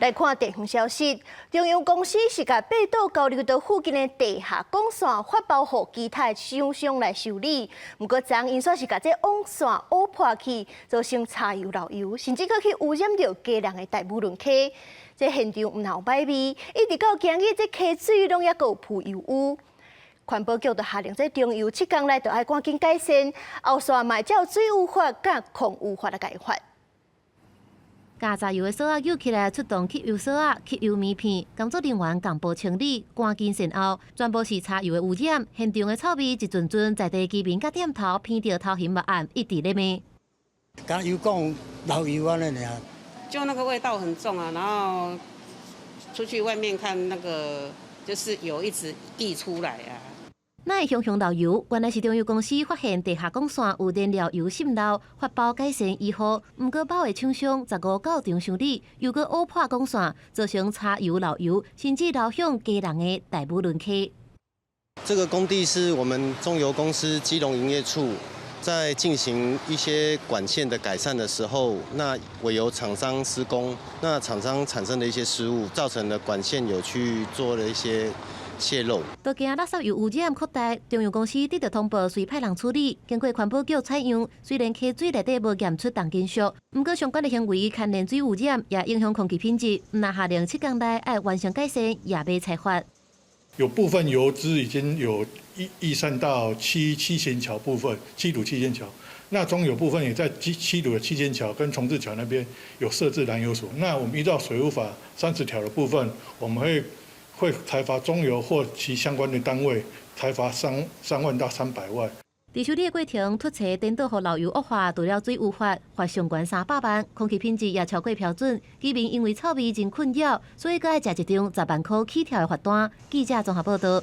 來看地方消息，中油公司是共八堵交流道附近的地下管線發包予其他廠商來修理。毋過昨𪜶煞是共這網線挖破去，造成柴油漏油，甚至閣去污染著基隆的大武崙溪。這現場毋但有歹味，一直到今日，這溪水攏猶閣有浮油污。環保局就下令這中油7工內就愛趕緊改善，後續嘛會照水污法佮礦污法來共伊罰。共柴油的索仔扭起來，出動吸油索仔吸油棉片，工作人員共步清理，趕緊善後，全部是柴油的污染。現場的臭味一陣陣，在地居民佮店頭鼻著頭眩目絚，一直咧罵。敢油管漏油按呢爾。就那個味道很重啊，然後出去外面看那個，就是油一直溢出來啊。哪會雄雄漏油？原來是中油公司發現地下管線有燃料油滲漏，發包改善維護。毋過某个廠商15到場修理，又閣挖破管線，造成柴油漏油，甚至流向基隆的大武崙溪。這個工地是我們中油公司基隆營業處在進行一些管線的改善的時候，那委由廠商施工，那廠商產生的一些失誤，造成了管線有去做了一些洩漏。都驚垃圾油污染擴大，中油公司得到通報，隨派人處理。經過環保局採樣，雖然溪水內底無驗出重金屬，毋過相關的行為牽連水污染，也影響空氣品質。若下令7工內愛完成改善，也欲裁罰。有部分油脂已經有逸散到七賢橋部分，七堵七賢橋。那中油部分也在七堵的七賢橋跟重致橋那邊有設置攔油所。那我們依照水污法30條的部分，我們會裁罰中油或其相關的單位，裁罰3萬到300萬。佇修理的過程，突揣顛倒予漏油惡化，除了水污法，罰上懸300萬，空氣品質也超過標準。居民因為臭味真困擾，所以閣愛食一張10萬箍起跳的罰單。記者綜合報道。